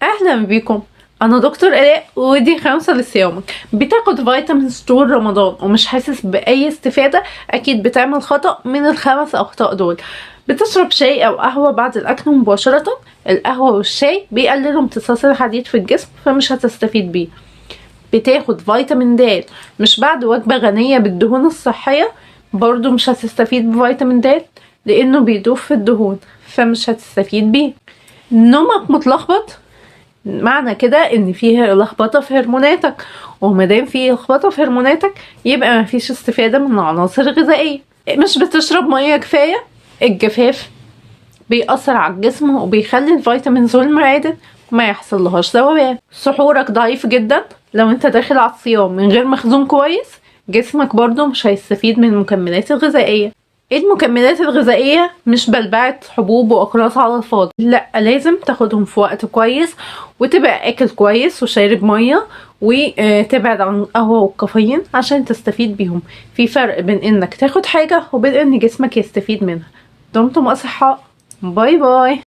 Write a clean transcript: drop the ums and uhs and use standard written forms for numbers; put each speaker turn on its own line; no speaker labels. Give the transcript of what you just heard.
اهلا بيكم، انا دكتور الاء ودي 5 لصيامك. بتاخد vitamins طول رمضان ومش حاسس باي استفادة؟ اكيد بتعمل خطأ من ال5 اخطاء دول. بتشرب شاي او قهوة بعد الاكل مباشرة؟ القهوة والشاي بيقللوا امتصاص الحديد في الجسم فمش هتستفيد بيه. بتاخد فيتامين د مش بعد وجبة غنية بالدهون الصحية؟ برضو مش هتستفيد بفيتامين د لانه بيدوب في الدهون فمش هتستفيد بيه. نومك متلخبط؟ معنى كده ان فيها لخبطة في هرموناتك، ومادام فيه لخبطة في هرموناتك يبقى مفيش استفادة من العناصر الغذائية. مش بتشرب مية كفاية؟ الجفاف بيأثر على الجسم وبيخلي ال vitamins والمعادن ما يحصل لهاش ذوبان. سحورك ضعيف جدا؟ لو انت داخل على الصيام من غير مخزون كويس جسمك برضو مش هيستفيد من المكملات الغذائية. المكملات الغذائية مش بلبعة حبوب وأقراص على الفاضي، لا لازم تاخدهم في وقت كويس وتبقى اكل كويس وشارب مية وتبعد عن القهوة والكافيين عشان تستفيد بيهم. في فرق بين انك تاخد حاجة وبين ان جسمك يستفيد منها. دمتم أصحاء، bye bye.